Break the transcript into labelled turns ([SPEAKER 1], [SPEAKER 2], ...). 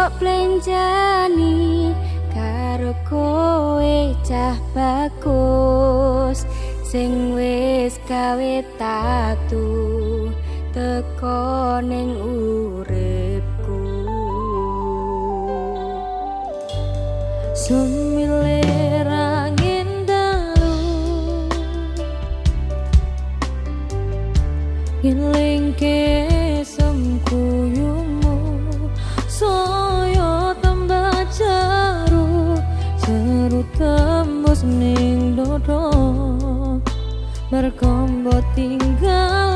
[SPEAKER 1] mbok plenjani karo kowe cah bagus sing wis gawe tatu teko ning uripku.
[SPEAKER 2] Sumilir angin dalu ngelingke sengkuyumu, saya tambah jeru jeru tembus ning dodo mergo mbok tinggal.